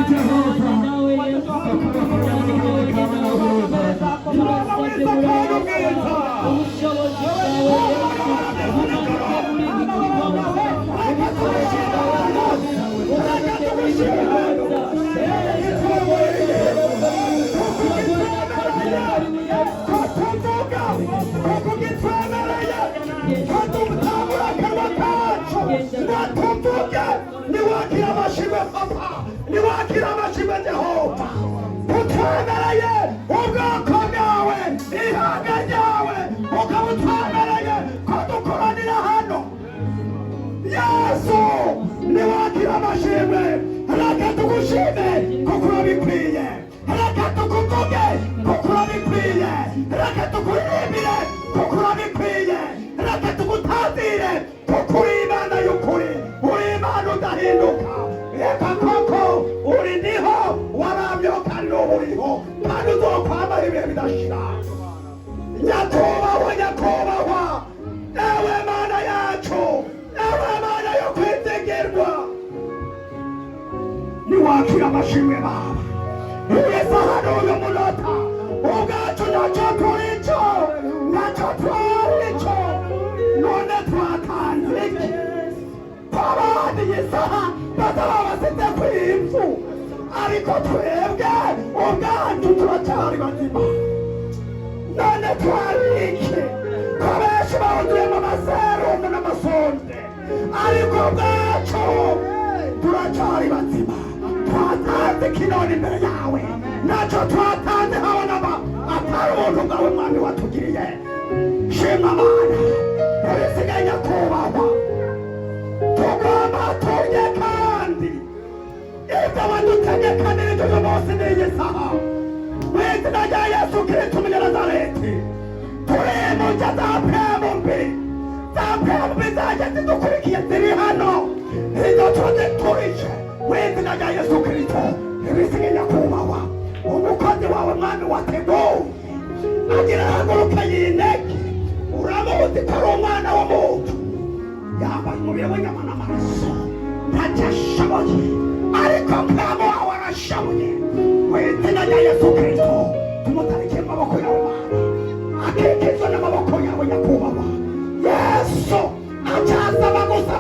Jehova. Nawe Yesu. Kama na huruma. Turasabye Mwiza. Ubushobozi bwawe Yesu bumanuke muri iki kibanza. Ubushobozi bwawe Mwami bumanuke muri iki kibanza. Ko tuvuga kuko ugitwemereye ko dutangura akanwa kacu ngo tuvuge. Niwakira amashimwe, Papa, niwakira amashimwe, Jehova. Utwemereye ubwoko bwawe, ihanga ryawe, ukaba utwemereye ko dukoranira hano. Yesu, niwakira amashimwe. Reka tugushime kuko urabikwiye, reka tukuvuge kuko urabikwiye, reka tukuririmbire kuko urabikwiye, reka tugutazire kuko uri Imana y'ukuri, uri Imana udahinduka. Reka koko uri niho waramyeho kandi n'ubu uriho kandi uzokwamara ibihe bidashira. Nyakubahwa, nyakubahwa, ewe Mana yacu, ewe Mana yo kwizegerwa, niwakira amashimwe, Baba. Iyi saha n'uyu munota, ubwacu ntacyo turico, ntacyo twarico. None twatanze iki ko abandi iyi saha bazaba basize ku ivu, ariko twebwe ubwacu turacyari bazima? None twari iki ko benshi bawuzuyemo amaserumu n'amasonde, ariko ubwacu turacyari bazima? Twatanze kinoni imbere yawe? Ntacyo twatanze habonaba atari ubuntu bwawe, Mwami, watugiriye. Shima Mana. Ibisigaye, nyakubahwa, tugomba turye kandi ibyo wadutegekanirije uyu munsi n'iyi saha. Mu izina rya Yesu Kristo Umunyanazareti, turimuke za mpemu mbi, za mpemu mbi zaje zidukurikiye ziri hano, izo tuziturije mu izina rya Yesu Kristo. Ibisigaye, nyakubahwa, umukozi wawe, Mwami, wateguye agira ahaguruka yinege. Uramuzi ko ari umwana w'umuntu yambaye umubiri w'inyama n'amaraso, ntacyo ashoboye, ariko Mpemu wawe arashoboye. Mu izina rya Yesu Kristo, tumutarikiye mu maboko yawe, Mana, akikizwa n'amaboko yawe. Nyakubahwa Yesu, acyasaba gusa.